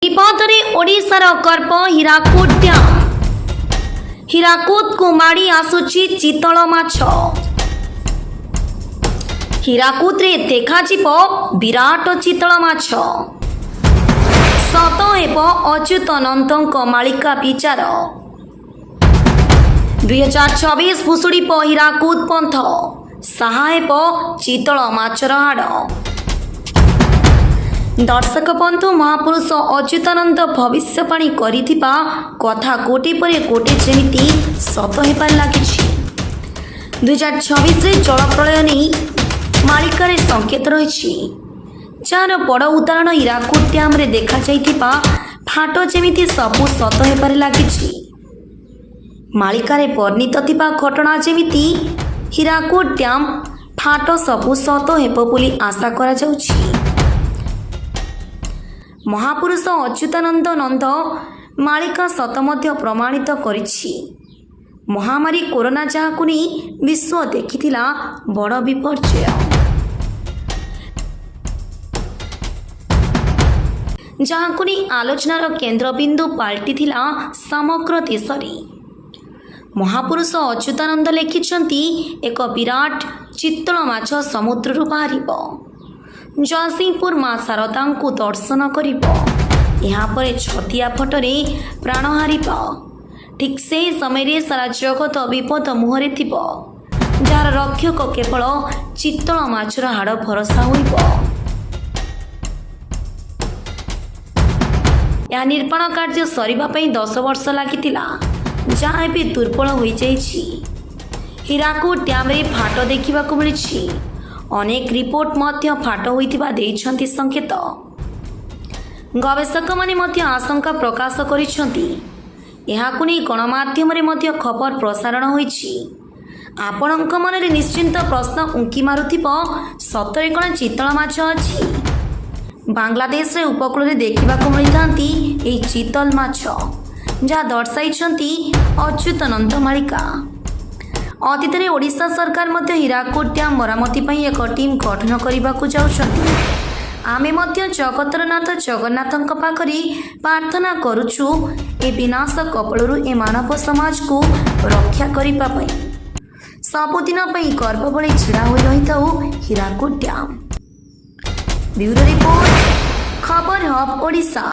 ବିପଦରେ ଓଡ଼ିଶାର ଗର୍ବ ହୀରାକୁଦ ଡ୍ୟାମ। ହୀରାକୁଦକୁ ମାଡ଼ି ଆସୁଛି ଚିତଳ ମାଛ। ହୀରାକୁଦରେ ଦେଖାଯିବ ବିରାଟ ଚିତଳ ମାଛ। ସତ ହେବ ଅଚ୍ୟୁତାନନ୍ଦଙ୍କ ମାଳିକା ବିଚାର। 2026 ଭୁଷୁଡ଼ିବ ହୀରାକୁଦ ବନ୍ଧ, ସାହା ହେବ ଚିତଳ ମାଛର ହାଡ଼। ଦର୍ଶକ ବନ୍ଧୁ, ମହାପୁରୁଷ ଅଚ୍ୟୁତାନନ୍ଦ ଭବିଷ୍ୟବାଣୀ କରିଥିବା କଥା ଗୋଟି ପରେ ଗୋଟି ଯେମିତି ସତ ହେବାରେ ଲାଗିଛି। 2026ରେ ଜଳପ୍ରଳୟ ନେଇ ମାଳିକାରେ ସଂକେତ ରହିଛି, ଯାହାର ବଡ଼ ଉଦାହରଣ ହୀରାକୁଦ ଡ୍ୟାମରେ ଦେଖାଯାଇଥିବା ଫାଟ ଯେମିତି ସବୁ ସତ ହେବାରେ ଲାଗିଛି। ମାଳିକାରେ ବର୍ଣ୍ଣିତ ଥିବା ଘଟଣା ଯେମିତି ହୀରାକୁଦ ଡ୍ୟାମ ଫାଟ ସବୁ ସତ ହେବ ବୋଲି ଆଶା କରାଯାଉଛି। ମହାପୁରୁଷ ଅଚ୍ୟୁତାନନ୍ଦ ନନ୍ଦ ମାଳିକା ସତ ମଧ୍ୟ ପ୍ରମାଣିତ କରିଛି। ମହାମାରୀ କରୋନା, ଯାହାକୁ ନେଇ ବିଶ୍ୱ ଦେଖିଥିଲା ବଡ଼ ବିପର୍ଯ୍ୟୟ, ଯାହାକୁ ନେଇ ଆଲୋଚନାର କେନ୍ଦ୍ରବିନ୍ଦୁ ପାଲଟିଥିଲା ସମଗ୍ର ଦେଶରେ। ମହାପୁରୁଷ ଅଚ୍ୟୁତାନନ୍ଦ ଲେଖିଛନ୍ତି, ଏକ ବିରାଟ ଚିତ୍ତଳ ମାଛ ସମୁଦ୍ରରୁ ବାହାରିବ, ଜୟସିଂହପୁର ମା ଶାରଦାଙ୍କୁ ଦର୍ଶନ କରିବ, ଏହାପରେ ଛତିଆ ଫଟରେ ପ୍ରାଣ ହାରିବ। ଠିକ୍ ସେହି ସମୟରେ ସାରା ଜଗତ ବିପଦ ମୁହଁରେ ଥିବ, ଯାହାର ରକ୍ଷକ କେବଳ ଚିତ୍ତଳ ମାଛର ହାଡ଼ ଭରସା ହୋଇବ। ଏହା ନିର୍ମାଣ କାର୍ଯ୍ୟ ସରିବା ପାଇଁ 10 ବର୍ଷ ଲାଗିଥିଲା, ଯାହା ଏବେ ଦୁର୍ବଳ ହୋଇଯାଇଛି। ହୀରାକୁଦ ଡ୍ୟାମରେ ଫାଟ ଦେଖିବାକୁ ମିଳିଛି। ଅନେକ ରିପୋର୍ଟ ମଧ୍ୟ ଫାଟ ହୋଇଥିବା ଦେଇଛନ୍ତି ସଂକେତ। ଗବେଷକମାନେ ମଧ୍ୟ ଆଶଙ୍କା ପ୍ରକାଶ କରିଛନ୍ତି। ଏହାକୁ ନେଇ ଗଣମାଧ୍ୟମରେ ମଧ୍ୟ ଖବର ପ୍ରସାରଣ ହୋଇଛି। ଆପଣଙ୍କ ମନରେ ନିଶ୍ଚିନ୍ତ ପ୍ରଶ୍ନ ଉଙ୍କି ମାରୁଥିବ, ସତରେ କ'ଣ ଚିତଳ ମାଛ ଅଛି? ବାଂଲାଦେଶରେ ଉପକୂଳରେ ଦେଖିବାକୁ ମିଳିଥାନ୍ତି ଏହି ଚିତଲ ମାଛ, ଯାହା ଦର୍ଶାଇଛନ୍ତି ଅଚ୍ୟୁତାନନ୍ଦ ମାଳିକା। ଅତୀତରେ ଓଡ଼ିଶା ସରକାର ମଧ୍ୟ ହୀରାକୁଦ ଡ୍ୟାମ ମରାମତି ପାଇଁ ଏକ ଟିମ୍ ଗଠନ କରିବାକୁ ଯାଉଛନ୍ତି। ଆମେ ମଧ୍ୟ ଜଗତର ନାଥ ଜଗନ୍ନାଥଙ୍କ ପାଖରେ ପ୍ରାର୍ଥନା କରୁଛୁ, ଏ ବିନାଶ କବଳରୁ ଏ ମାନବ ସମାଜକୁ ରକ୍ଷା କରିବା ପାଇଁ। ସବୁଦିନ ପାଇଁ ଗର୍ବ ଭଳି ଛିଡ଼ା ହୋଇ ରହିଥାଉ ହୀରାକୁଦ ଡ୍ୟାମ। ବ୍ୟୁରୋ ରିପୋର୍ଟ, ଖବର ହବ୍ ଓଡ଼ିଶା।